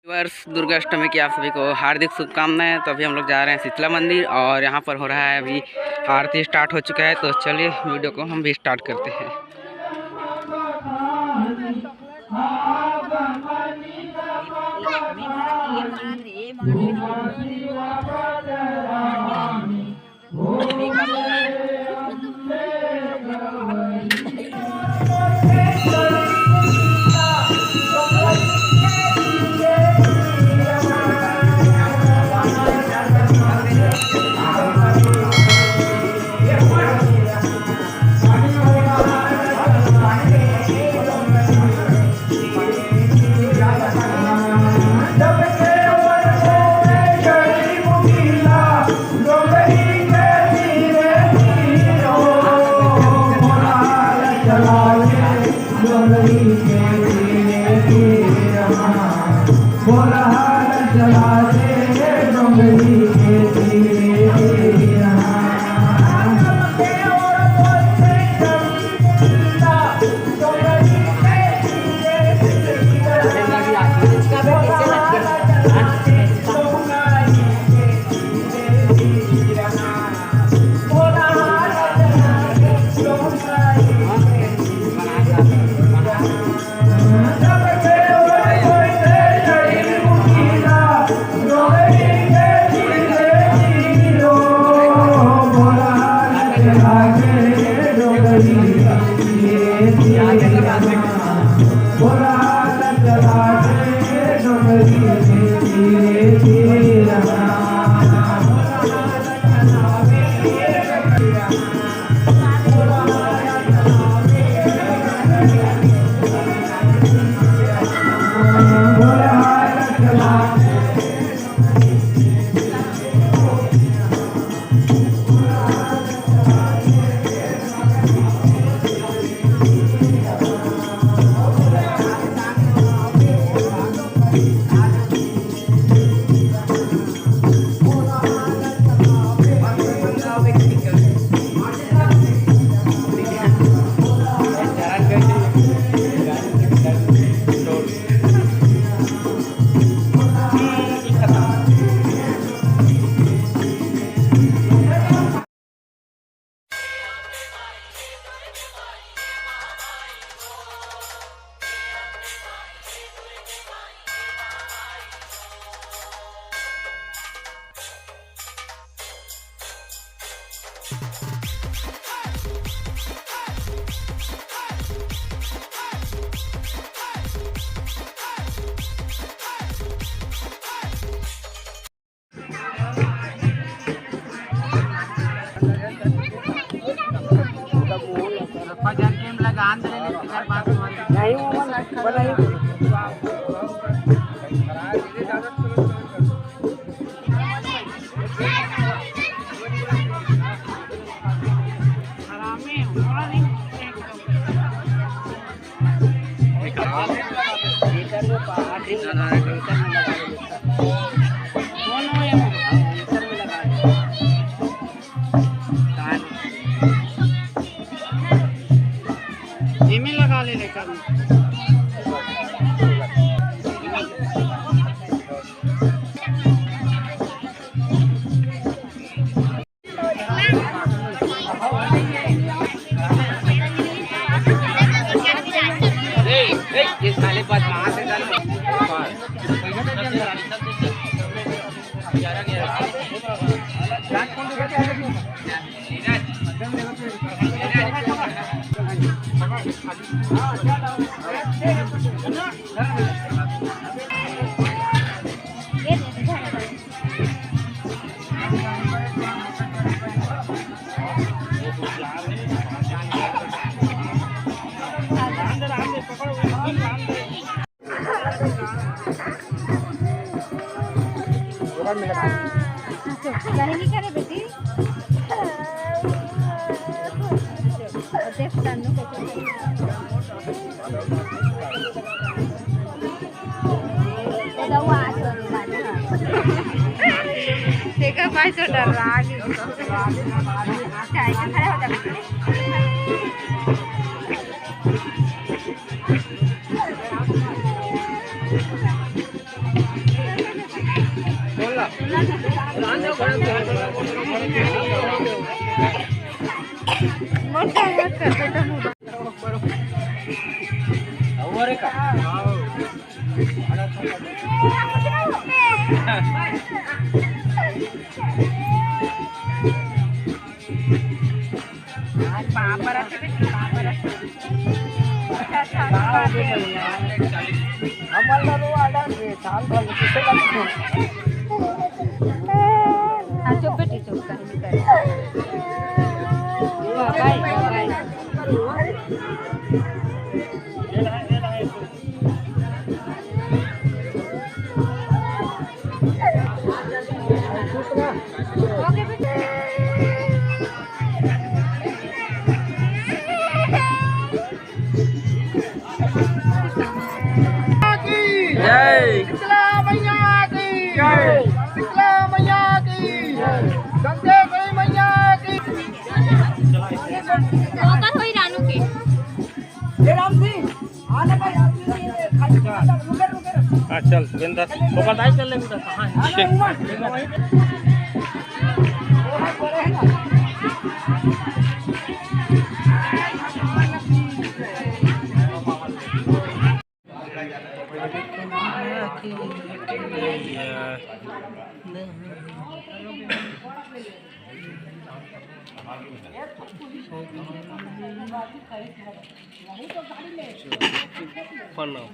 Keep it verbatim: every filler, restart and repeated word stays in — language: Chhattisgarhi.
वर्ष दुर्गा अष्टमी की आप सभी को हार्दिक शुभकामनाएं। तो अभी हम लोग जा रहे हैं शीतला मंदिर और यहाँ पर हो रहा है अभी आरती, स्टार्ट हो चुका है। तो चलिए, वीडियो को हम भी स्टार्ट करते हैं। एमे लगा ले लेकर। नहीं करे बेटी। देख, जानू को देखा भाई, तो डर रहा है। खड़े हो जा। हमर ला रो आडा रे, साल भर में किसे लगथे? हाँ, चुप बेटी, चुप, कहीं नहीं करे। बाय, बाय। की जय। शीतला मैया की जय। शीतला मैया की जय। दंतेश्वरी मैया की। ओकर होई रानू के। हे राम सिंह, आने भाई, रुके, रुके। हाँ, चल, बिंदास। ओकर दाई चल ले, बिंदास। हाँ, ठीक। Fun now.